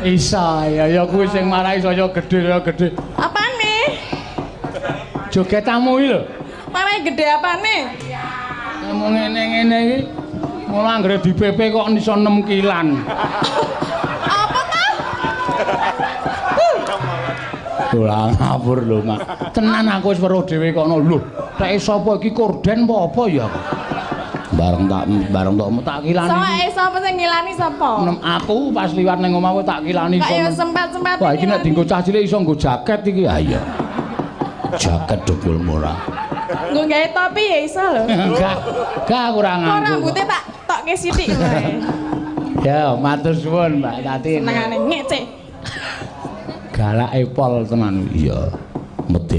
Isa ya ya kuwi sing marai saya gedhe saya gedhe. Apane? Jogetamu iki lho. Marai gedhe apane? Ngomong ngene-ngene iki mula anggere di PP kok iso 6 kilan. Apa ta? Ora ngawur lho, Mak. Tenan aku wis weruh dhewe kono. Lho, teke sapa iki korden apa apa ya aku? Bareng tak kilani. Soale sapa sing ngilani sapa? Nem aku pas liwat ning omahku tak kilani Kok ya sempat-sempat. Wah, iki nek dienggo cah cilik iso nggo jaket iki. Ha iya. Jaket dukul murah. Nggo gawe topi ya iso lho. Enggak, enggak aku ora Kok nganggo. rambutnya tak tokke sithik wae. Ya, matur suwun Mbak Tatin. Senengane ngece. Galake pol tenan. Iya. Medeni.